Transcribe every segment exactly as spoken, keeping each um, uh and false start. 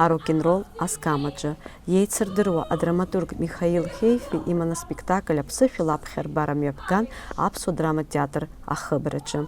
арок-н-ролл аскамаҿы. Иеицырдыруа адраматург Михаил Хеифи иман аспектакль аԥсышәала аԥхьарбара мҩаԥган аԥсуа драматә театр ахыбраҿы.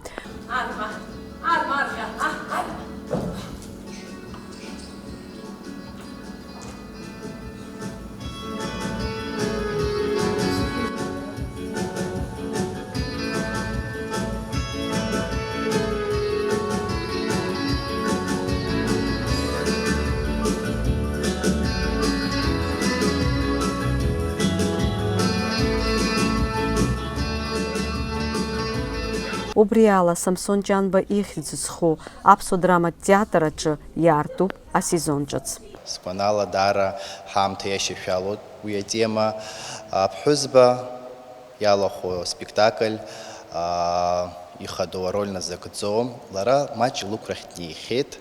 Убри ала, Самсон Ҷанба ихьӡ зху аԥсуа драматә театр аҿы иаартуп асезон ҿыц. Сгәанала, даара ҳаамҭа иашьашәалоуп уи атема. Аԥҳәызба иалахәу аспектакль, аа, ихадоу ароль назыгӡом. Лара маҷк лықәрахь днеихьеит,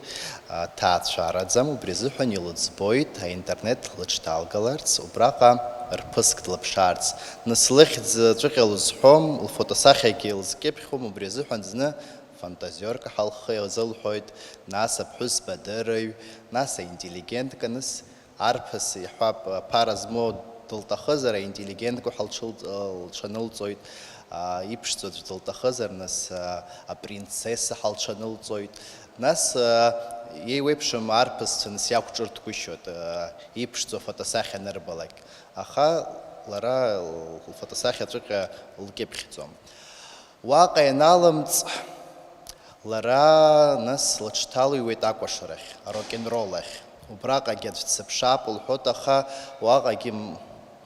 аа, ҭаацәараӡам, убри азыҳәан илыӡбоит аинтернет лыҽҭалгаларц, убраҟа рԥыск длыԥшаарц. Нас лыхьӡ ҵәыҟьа лызҳәом, лфотосахьагьы лзкьыԥхьуам, убри азыҳәан зны фантазиорка ҳәа лхы иазылҳәоит, нас аԥҳәызба дырҩ, нас аинтеллигентка, нас арԥыс, иаҳҳәап, ԥара змоу дылҭахызар, аинтеллигентка ҳәа лҽыл-, лҽанылҵоит, а, иԥшӡоу аӡә дылҭахызар, нас, а, апринцесса ҳәа лҽанылҵоит, нас, а, еиуеиԥшым арԥысцәа, нас, иақәҿырҭгәышьоит, а, иԥшӡоу афотосахьа анырбалак, аха лара лфотосахьа ҵәыҟьа лкьыԥхьӡом. Уаҟа ианалымҵ, лара, нас, лыҽҭалыҩуеит акәашарахь, арок-н-ролл ахь. Убраҟагьы аӡә дсыԥшаап лҳәоит, аха уаҟагьы м-,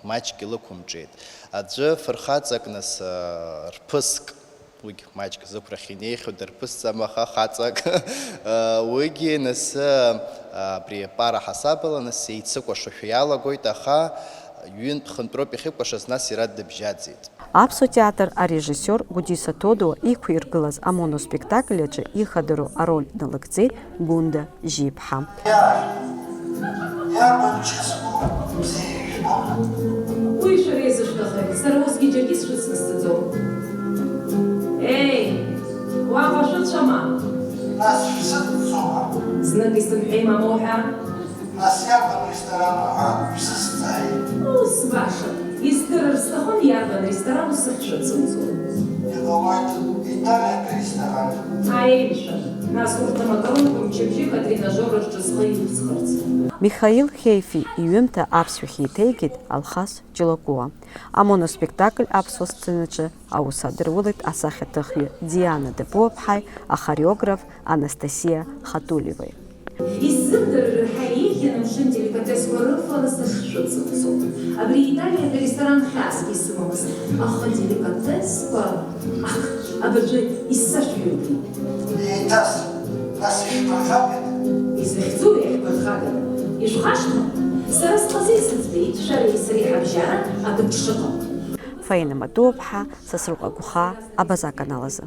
маҷк илықәымҿиеит. Аӡәы фырхаҵак, нас, а, рԥыск, уигь маҷк зықәрахь инеихьоу дырԥысӡам, аха хаҵак, а, уигьы, нас, а, абри апара ҳасабала, нас, еицыкәашошәа иалагоит, аха ҩынтә-хынтәроуп иахьыкәашаз, нас иара дыбжьаӡит. Аԥсуа театр арежиссиор Гәдиса Тодуа иқәиргылаз амоноспектакль аҿы ихадароу ароль налыгӡеит Гәында Жьиԥҳа. Иарбан ҿыцқәоу бзиа ижәбо? Уи шәара изышәҭахым, сара усгьы џьаргьы сшәыцны сцаӡом. Еи, уаҟа шәыцәама? Нас шәсыццома? Знык исымҳәеи, мамоу ҳәа? Нас иарбан ресторан уҳәа шәсызҵааит? Ус баша, издырыр сҭахын иарбан ресторан усыхьшәыцымҵо. Иҟалоит, Италиатәи аресторан. Аи, мшәан, нас урҭ амакаронқәа мчыбжьык атренажер рҿы схы иқәсхырц. Михаил Хеифи иҩымҭа аԥсшәахь еиҭеигеит Алхас Ҷлакәуа. Амоноспектакль аԥсуа сценаҿы аус адырулеит асахьаҭыхҩы Диана Дапуаԥҳаи ахореограф Анастасиа Хатулиеваи. Исзымдырыр ҳәа еиӷьын амшын деликатесқәа рыфара сышшәыцымцо. Абри Италиатәи аресторан хьаасгьы исымамызт, аха деликатесқәа, ах, абыржәы исзашәҳәоит. Еиҭас, нас ишәԥырхагада? Изахьӡу иаҳԥырхагада? Ишәхашҭма? Сара схазы исыӡбеит шәареи сареи ҳабжьара акы дшыҟам. Фаина Матуаԥҳа, Сасрыҟәа Гәхаа, Абаза аканал азы.